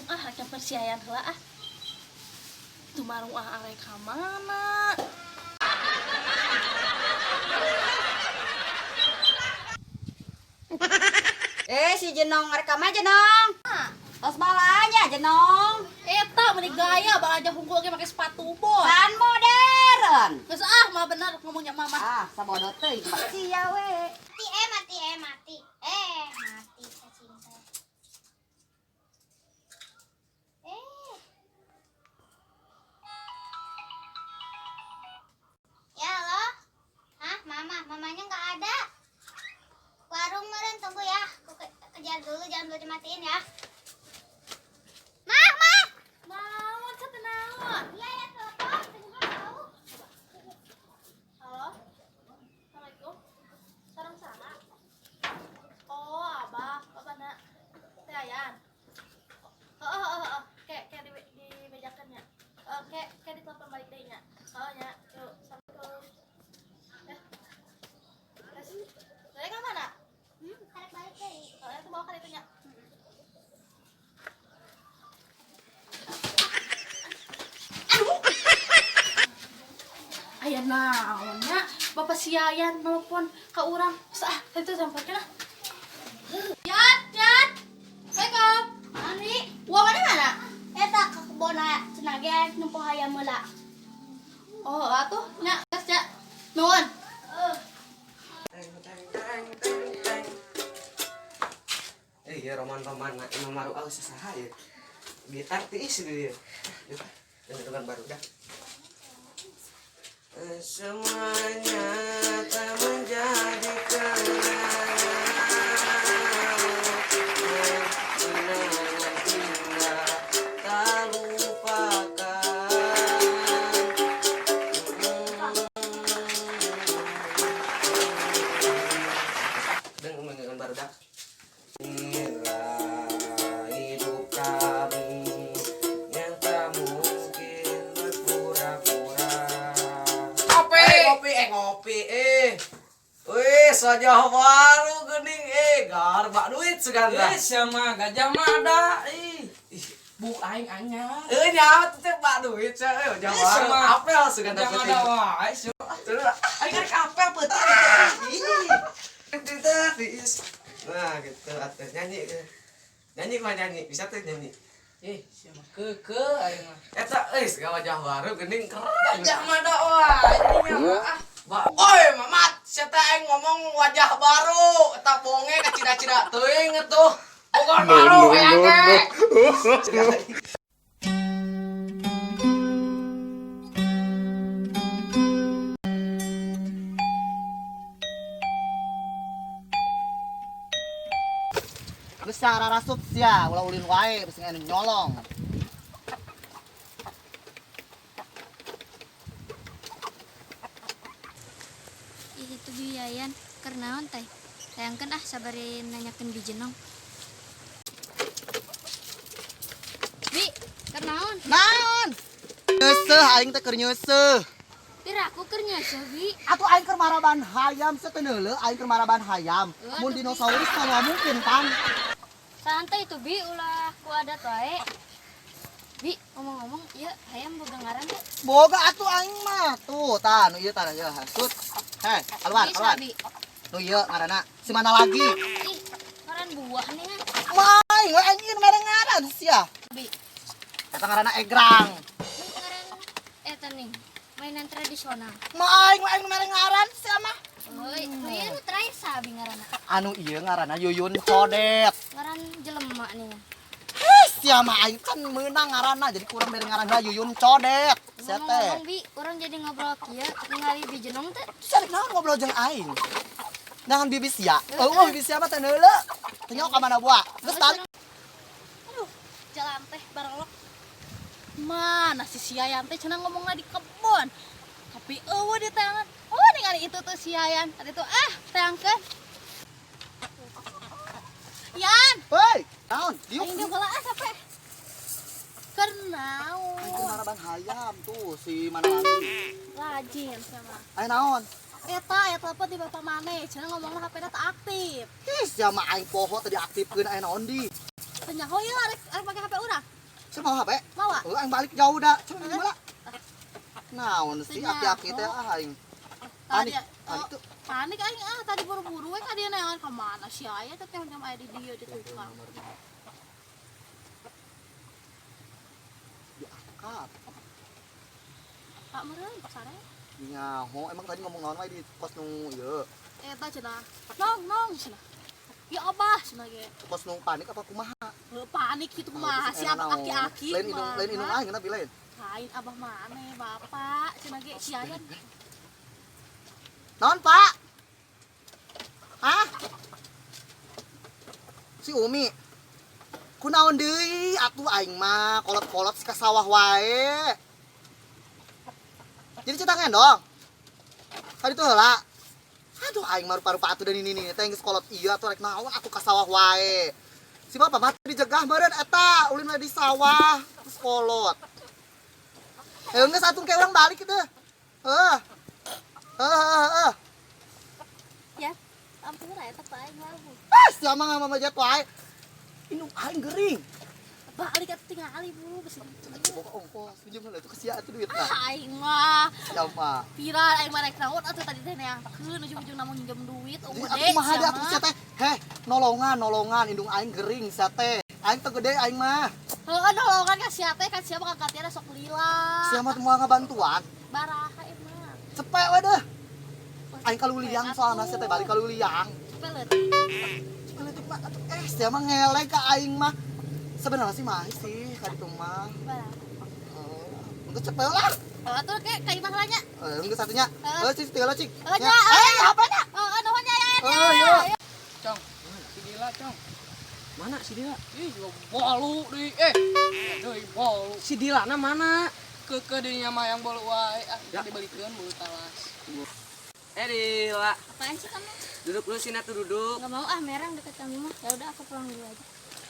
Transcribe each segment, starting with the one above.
Ah, rek nyamper si Yayan heula ah. Tumarung ah arek ka mana? Eh, si Jenong rek ka mana Jenong? Tos balanya Jenong. Eta meni gaya bang aja hungkul ge make sepatu bot. Kan modern. Geus ah, mah bener ngomongnya mama. Ah, sabodo teuing mah sia we. Mati eh mati eh mati. Eh mati cacing teh. Eh. Ya halo. Hah, mama, mamanya nggak ada. Warung meren tunggu ya. Aku kejar dulu, jangan dulu dimatiin ya. Mah, mah. Naon cenah naon? Iya ya telepon, saya juga tahu. Halo. Assalamualaikum. Sareng saha? Oh, Abah, Bapak nak. Teh Ayan. Oh, oh, oh, oh. Kayak kayak di bejakeun nya. Oh, kayak kayak ditelepon balik deui nya. Oh, nya. Yuk, Assalamualaikum. Eh. Terus, dari ka mana? Tarik balik deh. Oh, itu bawa kan itu nya. Aya naon nya? Bapak si Yayan nelpon ka urang. Geus ah, itu sampai lah. Yat, Yat. Assalamualaikum. Ani, Wah, mana mana? eta ke kebon aya cenah ge nempo hayam heula. Oh, atuh nya, geus nya. Nuhun. Teng teng teng teng teng. Eh iya roman-roman imam maru ah saha ya. Gitar tiis dia. Yuk, dengan baru dah. Semuanya tak menjadi kenangan. Kenangan indah tak lupakan. Dan dengan baru dah. Inilah hidup kami yang tak mungkin berpura-pura. Ngopi, ngopi, eh ngopi, eh. Wih, saja baru gening, eh, garba duit segala. Eh, sama gajah mada ih. Buk aing anyar. Eh, nyawa tuh teh bak duit, saya, eh, wajah Eh, baru. sama. Apel segala Gajah penting. mada wae sih. Terus, Aing rek apel peuting. ih, tiis. Nah, gitu, atuh nyanyi. Nyanyi mah nyanyi, bisa tuh nyanyi. Ih, siapa keke aing mah. Eta, eh, segala wajah baru gening keren. Gajah mada wae ini mah. Ah. Oi, Mamat, siapa aing ngomong wajah baru, eta bonge kacida-cida teuing atuh. Bukan baru aya ge. Geus rarasup sia, ulah ulin wae bisi anu nyolong. Ih, itu bi Yayan, keur naon teh? Hayangkeun ah sabari nanyakeun bi Jenong. Bi, keur naon? Naon? Nyeuseuh aing teh keur nyeuseuh. Pira aku keur nyeuseuh, Bi. Atuh aing keur maraban hayam teu neuleuh aing keur maraban hayam. Eueuh, Mun atuh, Bi. dinosaurus mah moal mungkin pan. Santai tuh Bi, ulah ku adat wae. Bi, ngomong-ngomong, ieu hayam boga ngaran teh? Boga atuh aing mah. Tuh, tah nu ieu tah ieu hasut. Heh, keluar, Bi, keluar. sabi. Nu ieu ngaranna. Si mana lagi? Ih, ngaran buah nih kan. Mah, aing we anjir mere ngaran sia. Bi, Eta ngaranna egrang. ini ngaran eta nih, mainan tradisional. Mah aing we aing mere ngaran sia mah. Oi, nu ieu nu terakhir sabi ngaranna. Anu ieu ngaranna Yuyun Kodet. Ngaran jelema nih. Heh, sia mah aing kan meunang ngaranna jadi kurang dari ngaranna Yuyun Codet. Sia teh. Ngomong-ngomong Bi, urang jadi ngobrol kieu ningali Bi Jenong teh. Cari naon ngobrol jeung aing. Jangan bibi sia. Eueuh bibi sia mah teh neuleuh. Teu nyaho ka mana buah. Geus balik. Aduh, jalan teh barelok. Mana si si Yayan teh cenah ngomongna di kebon. Tapi eueuh di tangan. Oh, ningali itu tuh si Yayan. Tadi tuh ah, teangkeun. Yan, Hei, naon? Diuk. aing diuk heula ah sampe. Keur naon? Aing keur maraban hayam tuh si mana lagi. Rajin sama. Aya naon? Eta aya telepon di bapak maneh, cenah ngomongna HP-na teu aktif. Ih, sia mah aing poho teu diaktifkeun aya naon di. Teu nyaho ieu arek arek make HP urang. Sia mau HP? Mawa. Heuh, aing balik jauh da. Coba minjem heula. Naon sih aki-aki teh ah aing. Panik, panik tuh. Panik aing ah tadi buru-buru we ka dieu neangan ka mana si aya teh teh jam aya di dieu di tukang. Diangkat. Pak meureun Pak Sare. Nyaho, emang tadi ngomong naon wae di kos nu ieu? Eta cenah. Nong, nong cenah. Ya abah cenah ge. Kos nu panik apa kumaha? Heuh, panik kitu kumaha Terus siapa naon? aki-aki Lain indung aing tapi lain. Lain abah maneh bapak cenah ge si aya. Naon, Pak? Hah? Si Umi. Kunaon deui atuh aing mah kolot-kolot ka sawah wae. Jadi cetak ngendong. Tadi tuh heula. Aduh aing mah rupa-rupa atuh dan ini nih teh geus kolot ieu atuh rek naon atuh ka sawah wae. Si bapak mah dijegah meureun eta ulin we di sawah terus kolot. Geus atuh ke urang balik kitu. Heuh. Heuh. Ya, ampun eta Pak aing labu. Ah, sia mah ngamamajat wae. Indung aing gering. Balik atuh tingali buru geus. Boga ongkos pinjem heula itu kesia atuh duitna. Ah aing mah Siapa? viral aing mah rek naon atuh tadi teh neangkeun ujung-ujungna mau nginjem duit Jadi gede atuh kumaha sia deui atuh mah. sia teh. Heh, nolongan, nolongan indung aing gering sia teh. Aing teu gede aing mah. Heuh, nolongan ka sia teh kan sia mah kagatiana sok lila. Sia mah moal ngabantuan. Baraha emang. Cepek we deh. Aing kaluliang soalna sia teh balik kaluliang. Cepet leutik. Cepet leutik mah atuh sia mah ngeleng ka aing mah. Sebenarnya sih mah sih ka ditu mah. Baraha. Enggeus cepet lah. Atuh ke ka imah lah nya. Enggeus satunya. Heuh, cik tinggal cik. Heuh, nya. HP-nya. Heeh, nuhun nya ya. Oh, iya. Cong, si Dila, Cong. Mana si Dila? Ih, juga bolu deui. Deui bolu. Si Dila na mana? Keukeuh dinya mah yang bolu wae. Ah, Ya. dibalikeun bolu talas. Dila, Apaan sih kamu? duduk dulu sini atuh duduk. Gak mau ah, merang deket kamu mah. Ya udah aku pulang dulu aja.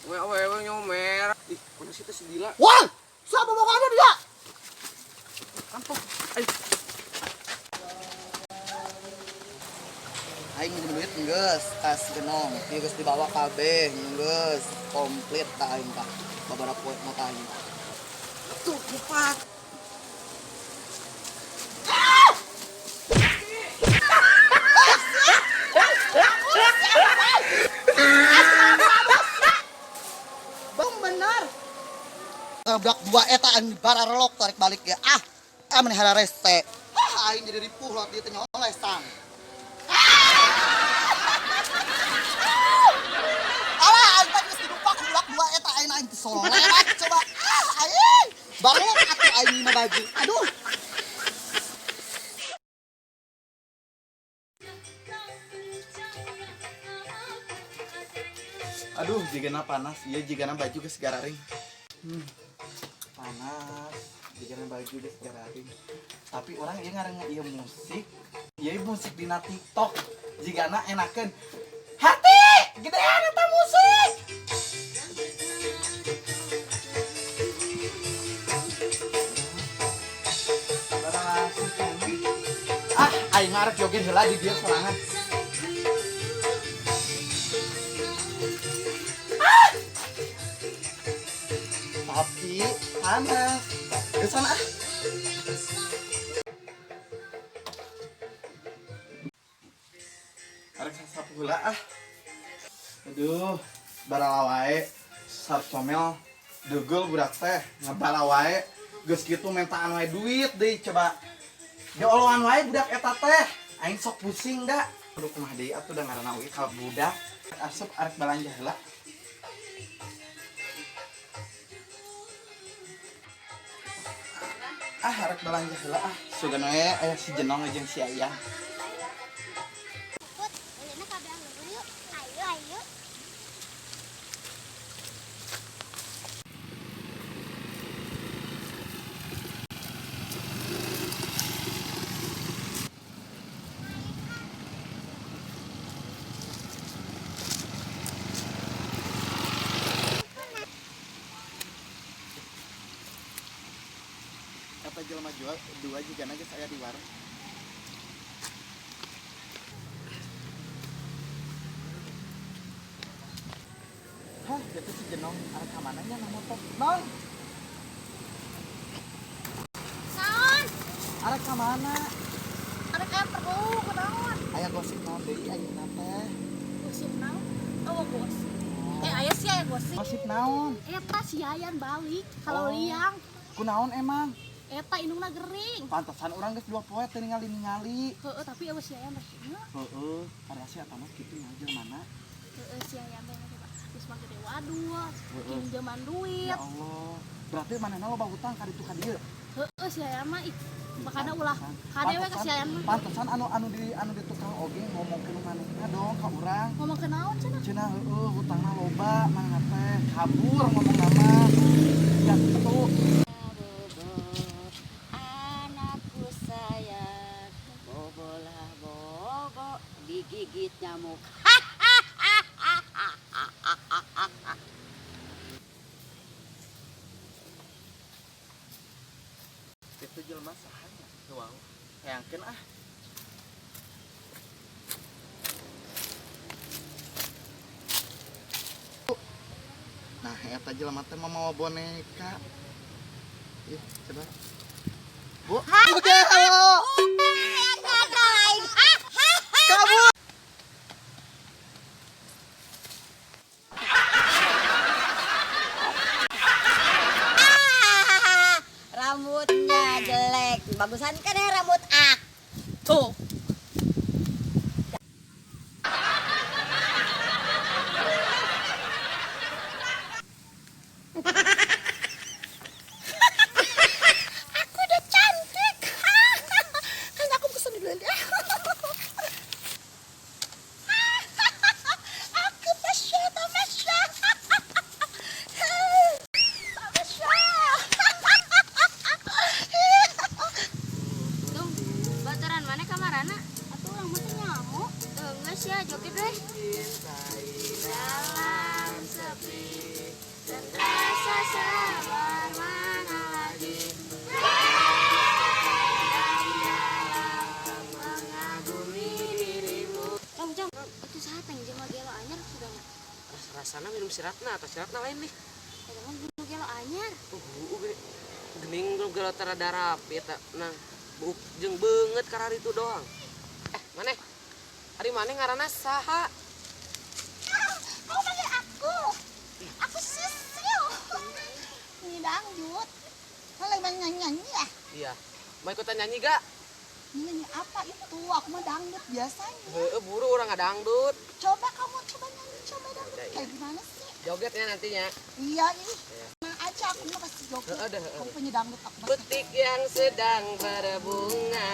We we we nyomer. Ih, mana sih teh si Dila? Wah, siapa bokapnya dia? Kampung. Ayo. Aing minjem duit geus kas genong, ieu geus dibawa kabeh geus komplit ka aing tah. Babaraha poe mah ka aing. Tuh, kupat. Bang benar. Ngeblak dua eta aing bararelok tarik balik ya. Ah, meni hararese. Ah, aing jadi ripuh lot dieu teh nyoleh sang. Alah, aing teh geus didupak budak dua eta aing aing teh solerat coba. Ah, aing. Barelok atuh aing mah baju. Aduh. Aduh, jigana panas. Iya, jigana baju geus gararing. Panas, jigana baju geus gararing. Tapi orang ieu ngarang ieu musik. Ieu musik dina TikTok. Jigana enakeun. Hati, gedean eta musik. Ah, aing ngarep joget heula di dieu sorangan. Tapi panas. Ke sana ah. Arek sapu heula ah. Aduh, barala wae sar comel degel budak teh ngebala wae geus kitu mentaan wae duit deui coba. Dioloan wae budak eta teh. Aing sok pusing da. Aduh kumaha deui atuh da ngaranna oge ka budak. Asup arek balanja heula. Ah, arek balanja heula ah. Sugan we aya si Jenong jeung si Ayah. Put, ulina ka belah leuweung yuk. Ayo, ayo. Eta jelema jual dua jigana geus aya di warung. Hah, itu si Jenong. Nong arek ka mana nya na motor? Nong, Naon? arek ka mana? Arek aya perlu kunaon? Aya gosip naon deui ayeuna teh? Gosip naon? Oh, gosip. Eh, aya sih aya gosip. Gosip naon? Eta si Yayan balik kalau Oh. liang. Kunaon emang? Eta indungna gering. Pantesan urang geus 2 poe teu ningali-ningali. Heeh, tapi eueuh si Yayan rek ieu. Heeh, karena si eta mah kitu nya mana? Heeh, si Yayan teh geus mah gede wadul, Heeh. pinjaman duit. Ya Allah. Berarti manehna loba hutang ka ditu ka dieu. Heeh, si Yayan mah ih, makana ulah kade we ka si Yayan mah. Pantesan anu di tukang oge ngomongkeun manehna dong ka urang. Ngomong ke naon cenah? Cenah heueuh hutangna loba manehna teh kabur ngomong nama. Ya kitu. Anakku sayang, bobolah bobo, digigit nyamuk. Itu jelema saha nya? Wow. Hayangkeun ah. Nah, eta jelema teh mamawa boneka. Ih, coba. Bu. Oke, halo. Kabur. Rambutnya jelek, bagusan kan ya rambut aku. Aku udah cantik. Kan aku pesen dulu ya. Aku Tasya, Tamasya. Tamasya. Dong, baturan mana kamarana? Atuh urang mah teu nyamuk. Geus ya, joget weh. Dalam sepi dan rasa sabar mana lagi mengagumi dirimu. Cong, cong, itu saha teh jelema gelo anyar sugana. Rasa-rasana minum siratna atau siratna lain nih. Eta mah nu gelo anyar. Gening belum gelo terada rapi eta. Nah, buuk jeung beungeut kararitu doang. Eh, maneh? Ari maneh ngaranna saha? Kamu panggil aku. Aku Sisil. Ini dangdut. Kalau lagi banyak nyanyi-nyanyi ya? Iya. Mau ikutan nyanyi gak? Nyanyi apa itu? Aku mah dangdut biasanya. Heeh, buru urang ngadangdut. Coba kamu coba nyanyi, coba dangdut. Udah, iya. Kayak gimana sih? Jogetnya nantinya. Iya ih. Nah aja aku mah pasti joget. Heeh, dah, heeh. Kamu punya dangdut aku pasti. Putik yang sedang berbunga,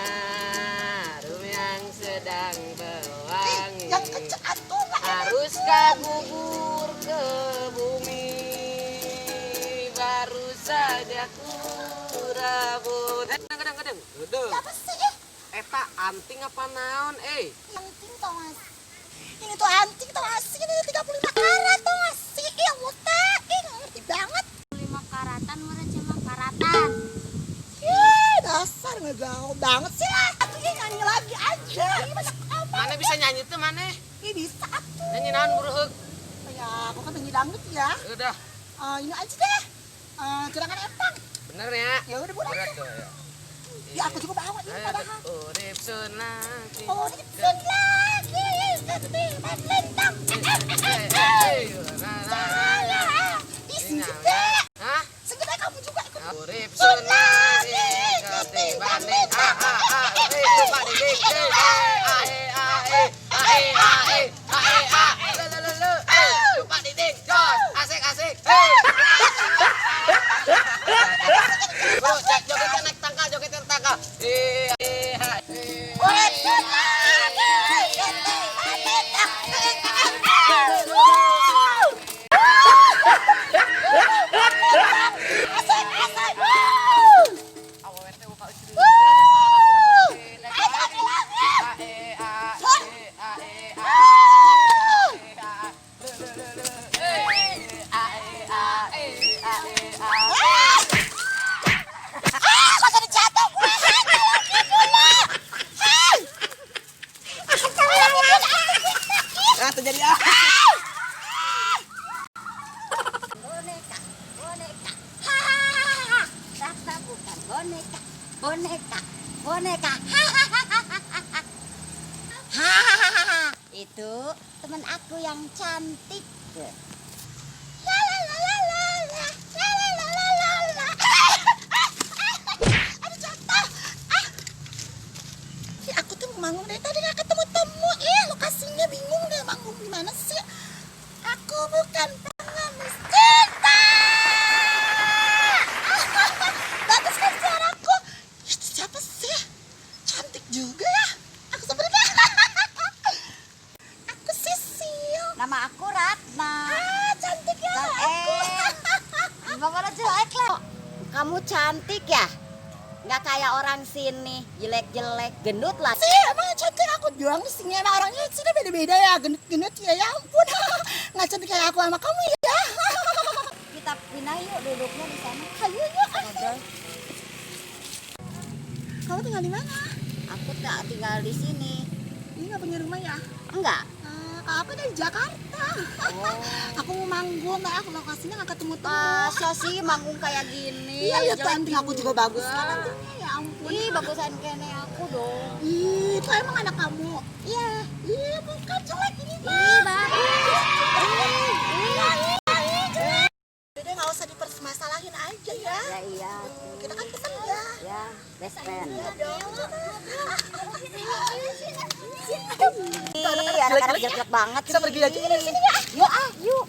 harum yang sedang berwangi. Ih, yang kenceng atuh lah. Haruskah gugur ke bumi? Baru saja ku rabun. Eh, kadang kadang. Aduh. Apa sih? Eh, Eta anting apa naon, eh? anting tau gak sih? Ini tuh anting tau gak sih? Ini 35 karat tau gak sih? Ih, yang muta. Ih, nggak ngerti banget. 5 karatan meureun cenah karatan. Ih, dasar ngegaul banget sih lah. Atuh ini nyanyi lagi aja. Ini banyak amat. Mana bisa nyanyi tuh mana? Ih, bisa atuh. Nyanyi naon buruheuk? Ya, aku kan nyanyi dangdut ya. Udah, Ini aja deh. Gerangan empang. bener ya. Ya udah boleh. Berat tuh ya. Ya aku juga bawa ini Ayo, padahal. Urip sun lagi. Oh, sun lagi ketiban lintang. Salah. Ih, senggede. Hah? Senggede kamu juga ikut. Urip sun lagi ketiban lintang. A a a e lupa di d e a e a e a e a e a e a e le le le le e lupa di d jos asik asik. Hei. Bro, jogetnya naik tangga, jogetnya naik tangga. E e h e. Urip sun lagi ketiban lintang. Boneka, boneka. Hahaha. Ratna bukan boneka, boneka, boneka. Hahaha. Hahaha. Itu teman aku yang cantik. La la la la la la la la la la la. Aduh, jatuh. Ah. Ih, aku tuh mau manggung dari tadi gak ketemu-temu. Ih, lokasinya bingung deh, manggung di mana sih? Aku bukan pengemis cinta. Bagus kan suaraku? Itu siapa sih? Cantik juga ya. Aku samperin deh. Aku Sisil. Nama aku Ratna. Ah, cantik ya aku. Pokoknya jelek lah. Kamu cantik ya? Nggak kayak orang sini, jelek-jelek, gendut lah. Sih, emang cantik aku doang di sini. Emang orangnya sini beda-beda ya, gendut-gendut ya. Ya ampun, nggak cantik kayak aku sama kamu ya. Kita pindah yuk duduknya di sana. Ayo yuk. Ngobrol. Kamu tinggal di mana? Aku tak tinggal di sini. Ini nggak punya rumah ya? Enggak. Ah, kalau aku dari Jakarta. Oh. Aku mau manggung, nggak aku lokasinya nggak ketemu-temu. Masa sih manggung kayak gini? Iya, lihat Jelek anting aku juga bagus kan antingnya, ya ampun. Ih, bagusan kene aku dong. Ih, itu emang anak kamu? Iya. Ih, bukan, jelek ini mah. Ih, bagus. Ih, ih, jelek. Udah deh, nggak usah dipermasalahin aja ya. Ya iya. Kita kan temen ya. Ya, best friend. Iya dong. Ih, anak-anak jelek-jelek banget. Kita pergi aja dari sini ya. Yuk ah, yuk.